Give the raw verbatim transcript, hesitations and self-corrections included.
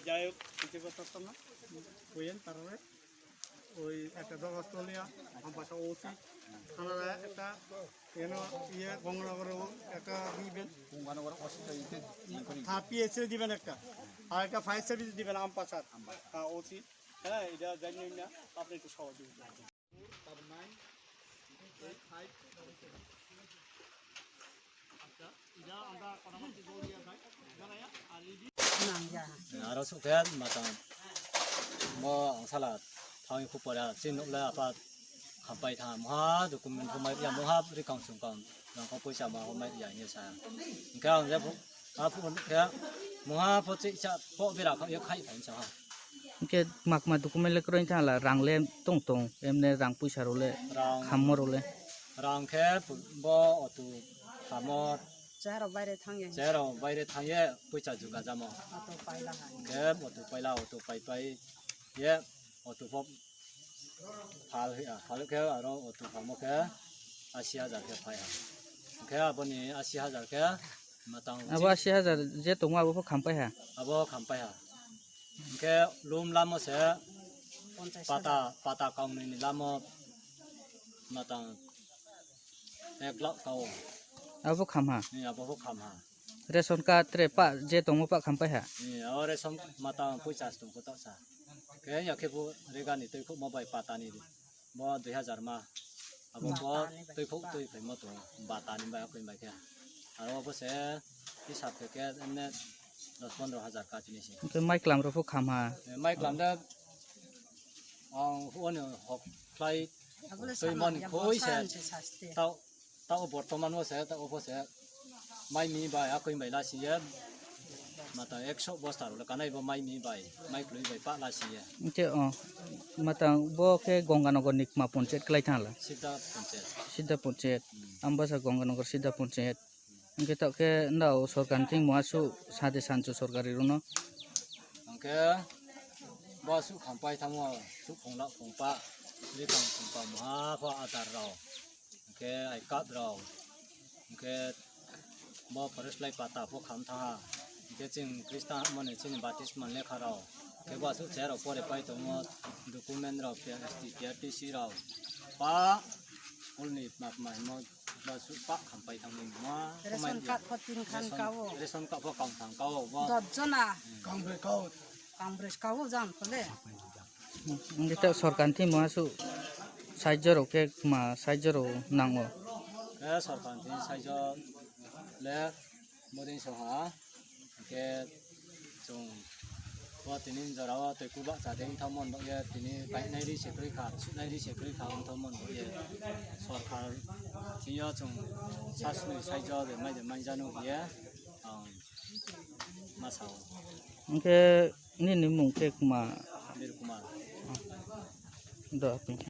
যাই হোক, কিছু কথা তো না, কইেন তারপরে ওই একটা দরখাস্ত লিয়া, আমার পাশে ওসি, থানায় একটা, এনে ইয়ে, গঙ্গানগরে একটা দিবেন। গঙ্গানগর ওসি তো ইতে ইয়ে করি। হ্যাঁ, পিএসসি দিবেন একটা, আর একটা ফায়ার সার্ভিস দিবেন আম পাশার। হ্যাঁ, ওসি। হ্যাঁ, এটা জানি না, আপনি একটু সহযোগিতা করুন। তারপর nine, eight, five, double seven. আচ্ছা, এটা আমরা কটামাটি জল দিয়ে যাই, জানাই, আর এই Aro sukhe matang mo ang sala thangwi khupora chin nukle apa khampai tha moha document homai ya moha rikang sungkang nangkho poisa ma homai ya hiya sa. Hingke ang je phu a phu khe moha pho chisa pho bera kha yo khai khai sa ha. Hingke makma document le kwrwi tha la rang le tong tong emne rang poisa rok le Rang khammo rok le. Rang khe bo otu khammo Chehara baire thangye. Chehara baire thangye puisa juga jamo. Oto paila hai. Khe otu paila otu pai pai ye otu pop phal hia. Phal khe aro otu phamo khe asi hajar khe phai ha. Khe aboni asi hajar khe matang Abo asi hajar je tongo abo pho khampai ha. Abo khampai ha. Khe lum lamo se Ponchas pata, pata kaungnwi ni lamo matang ek lakh kao. Abo khamha. Ni abo bo khamha. Ration card tre pa je tongo pa khampai ha. Ni abo ration matang poichas tong ko ta sa. Khe ya khe bo regani twi khuk mo bai patani bo dui hajar ma. Abo bo twi khuk twi phai mo to batani bai akoi bai khe. Aro bo se hisab khe khe emne dos pondro hajar kachini se. Hingke mai klam rok pho khamha. Mai klam da ang hwno hok khlai twi man khoi se. Tao, tao bortoman o se, tao bo se. Mai mi bai, akoi bai lasi ye. Mata ekso bosta rok le kanai bo mai mi bai, mai klui bai pa lasi ye. Hingke o, mata bo khe Gonganagar ni kma ponchayat klai thang la. Sida ponchayat. Sida ponchayat. Ambasa Gonganagar Sida ponchayat. Hingke tok khe nda o sorkar ni thing mo asuk sade sancho sorkari rwno. Hingke bo asuk khampai thango, suk khongla khongpa, rikang khongpa moha pho adar rao. Hingke I card rao. Hingke bo forest lai pata pho kham thaha. Hingke chwng Khristan mani chini baptisma lekha rao. Hingke bo asuk chair rao pore pai tongo, document rao, P R S T, P R T C rao. Pa school ni map ma himo. Ba su pak khampai thangwi ma Ration card pho tin khan kao. Ration card pho kang thang kao ba. Dot jona. Kangbroi kao. Kangbroi kao jang kole. Hingke ta sorkar ni thing mo asuk saijo rok khe ma saijo rok nango. Eh, sorkar ni thing saijo le modin soha. Hingke chwng bo tini jora o twi kubak cha de wngthang mon bo ye tini kainai ri se kwrwi kha, suknai ri se kwrwi kha wngthang mon bo ye sorkar thing yo chwng sasni saijo de mai de manjano hiye ang ma sao. Hingke nini mung khe kuma? Bir Kumar. Do.